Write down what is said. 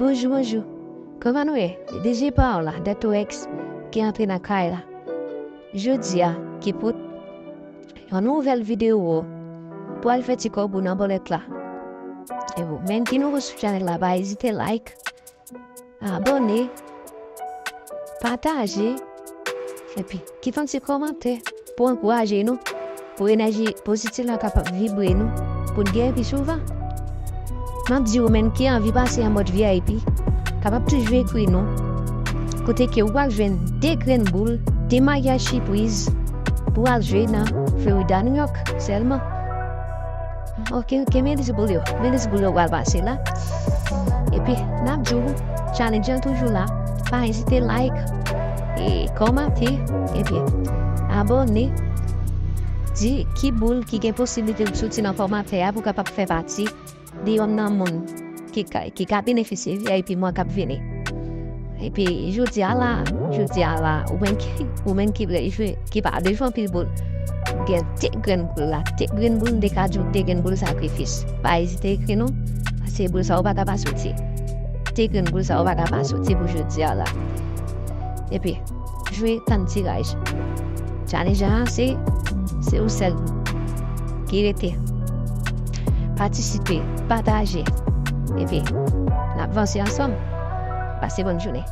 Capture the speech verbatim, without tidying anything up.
Bonjou, bonjou. Kòman nou ye? D J Paola, Detox, ki antre nan kay la. Jodi a, ki pou yon nouvèl videyo, pral fè ti kòb ou nan bòlèt la. E ou menm ki nouvo sou chanèl la, pa ezite like, abòne, pataje, epi kite yon ti kòmantè pou ankouraje nou, pou enèji pozitif la kapab vibre nou, pou n gen pi souvan. M ap di ou menm ki anvi pase an mòd V I P, kapab toujou ekri nou. Kote ke ou pral jwenn de grenn boul, de maryaj sipriz pou al jwe nan Florida, New York sèlman. Ok, ok, men dis boul yo. Men dis boul yo pral pase la. Epi, n ap di w, challenge an toujou la. Pa ezite like, e kòmante, epi abòne. Di ki boul ki gen posiblite pou soti nan kòmantè a pou kapab fè pati de yonn nan moun ki ka, ki ka benefisye V I P mwa k ap vini. Epi, jodi a la, jodi a la, ou menm ki, ou menm ki vle jwe, ki pa vle jwe anpil boul, gen de grenn boul la, de grenn boul, m te ka di w de grenn boul sakrifis. Pa ezite ekri nou, paske boul sa yo pa ka pa soti. De grenn boul sa yo pa ka pa soti pou jodi a la. Epi, jwe tann tiraj. Challenge an se, se ou sèl ki rete. Patisipe, pataje. Epi, n ap vanse ansanm. Pase bòn jounen.